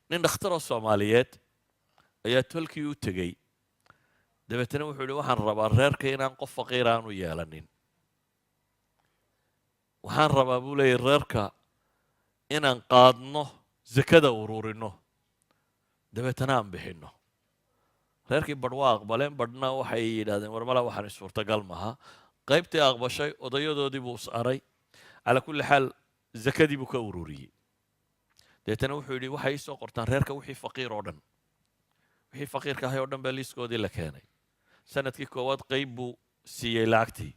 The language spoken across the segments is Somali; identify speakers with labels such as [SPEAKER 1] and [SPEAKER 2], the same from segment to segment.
[SPEAKER 1] Nin dhakhtaroo Soomaaliyeed ayaa tolkii u tegey. Dabeetana wuxuu yidhi, "Waxaan rabaa reerka inaan qof faqiir aanu yeelanin. Waxaan rabaa," buu leeyahy, "reerka inaan qaadno sakada, ururinno, dabeetana aan bixinno." Reerkii badh waa aqbaleen, badhna waxay yidhahdeen, "War mala waxaan suurtagal maha." Qaybtii aqbashay odayadoodii buu saaray. Calaa kulli xaal, zakadii buu ka ururiyey. Dabeetana wuxuu yidhi, "Waxay ii soo qortaan reerka wixii faqiir oo dhan." Wixii faqiirka ahay oo dhan baa liiskoodii la keenay. Sanadkii koowaad qayb buu siiyey lacagtii.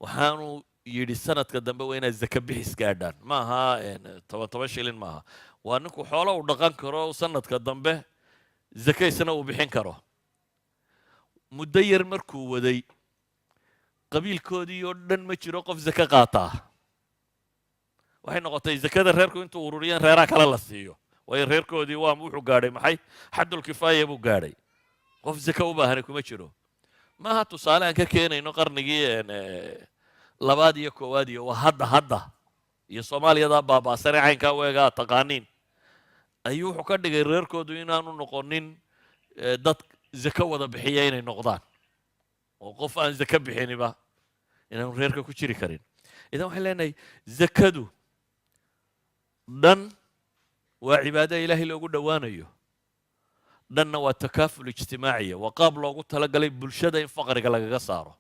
[SPEAKER 1] Waxaanu yidhi, "Sanadka dambe waa inaad zaka bixis gaadhaan. Ma aha 10-10 shilin maaha, waa ninku xoolo uu dhaqan karo, sanadka dambe zaka isna uu bixin karo." Muddo yar markuu waday, qabiilkoodii oo dhan ma jiro qof zake qaataa. Waxay noqotay zakada reerku intuu ururiyeen reeraha kale la siiyo, waayo reerkoodii waa wuxuu gaadhay maxay? Xaddul kifaaya buu gaadhay. Qof zake u baahani kuma jiro. Maaha tusaale aan ka keenayno qarnigii labaad iyo koowaad iyo waa hadda hadda iyo Soomaaliyadaa baaba'sanee caynkaa weegaa taqaaniin. Ayuu wuxuu ka dhigay reerkoodu inaanu noqonin dad zake wada bixiya, inay noqdaan oo qof aan zake bixiniba inaanu reerka ku jiri karin. Idan waxaan leenahay, zakadu dhan waa cibaado Ilaahay loogu dhowaanayo, dhanna waa takaaful ijtimaaciya, waa qaab loogu talagalay bulshada in faqriga lagaga saaro.